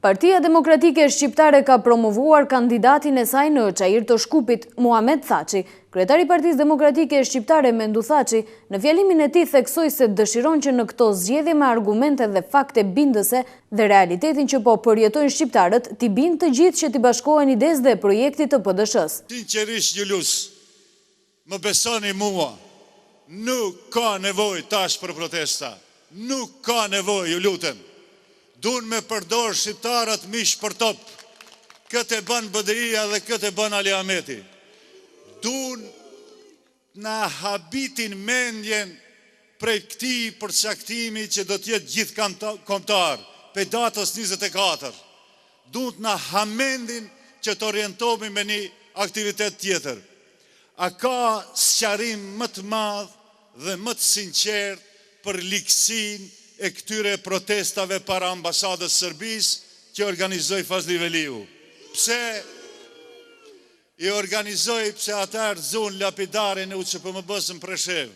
Partia Demokratike Shqiptare ka promovuar kandidatin e saj në Çair të Shkupit, Muhamet Thaçi. Kryetari i Partisë Demokratike Shqiptare, Mendu Thaçi, në fjalimin e tij theksoi se dëshiron që në këto zgjedhje me argumente dhe fakte bindëse dhe realitetin që po përjetojnë shqiptarët, t'i bindë të gjithë që t'i bashkohen idesë dhe projektit të PDSH-së. Sinqerisht ju lus, Më besoni mua, nuk ka nevojë tash për protesta. Nuk ka nevojë, ju lutem. Dun me përdor shqiptarët mish për top. Këtë e bën BDI-ja dhe këtë e bën Ali Ahmeti. Dun t'na habitin mendjen prej këtij përcaktimi që do të jetë gjithëkombëtar, prej datës 24. Dun t'na hamendin që të orientohemi me një aktivitet tjetër. A ka sqarim më të madh dhe më të sinqertë për ligësinë e këtyre protestave para ambasadës së Serbisë që organizoi Fazli Veliu? Pse i organizoi pse ata e rrëzuan lapidarin e UÇPMB-së në Preshevë?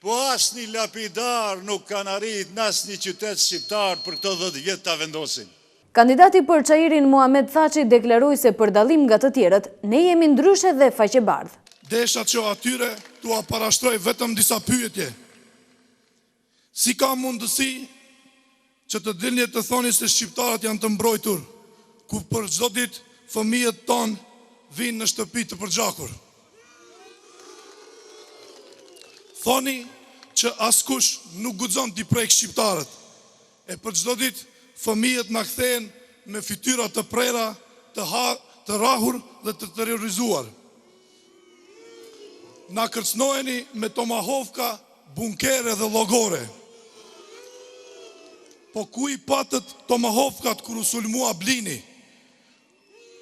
Po asnjë lapidar nuk kanë arrit në asnjë qytet shqiptar për këto 10 vjet ta vendosin. Kandidati për Çairin Muhamet Thaçi deklaroi se për dallim nga të tjerët, ne jemi ndryshe dhe faqebardhë. Desha që atyre t'ua parashtroj vetëm disa pyetje. Si ka mundësi që të dilni e të thoni se shqiptarët janë të mbrojtur, ku për çdo ditë fëmijët tanë vijnë në shtëpi të përgjakur? Thoni që askush nuk guxon t'i prekë shqiptarët, E për çdo ditë fëmijët na kthehen me fytyra të prera, të ha, të rrahur dhe të terrorizuar. Na kërcënoheni me tomahovka, bunkere dhe llogore. Po ku i patët tomahovkat kur u sulmua Blini?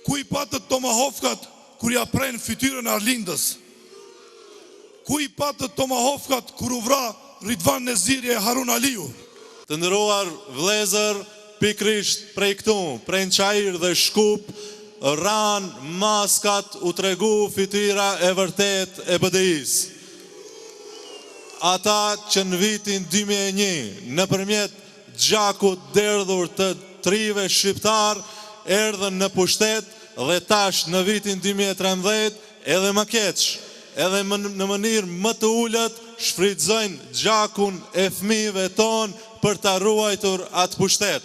Ku i patët tomahovkat kur ia prenë fytyrën Arlindës? Ku i patët tomahovkat kur u vra Ridvan Neziri e Harun Aliu? Të nderuar vëllezër, pikërisht prej këtu, prej në Çair dhe Shkup, ranë maskat u tregu fytyra e vërtetë e BDI-së. Ata që në vitin 2001, nëpërmjet gjakut derdhur të të rinjve shqiptarë erdhën në pushtet dhe tash në vitin 2013 edhe më keq, edhe më, në mënyrë më të ulët shfrytëzojnë gjakun e fëmijëve tonë për ta ruajtur atë pushtet.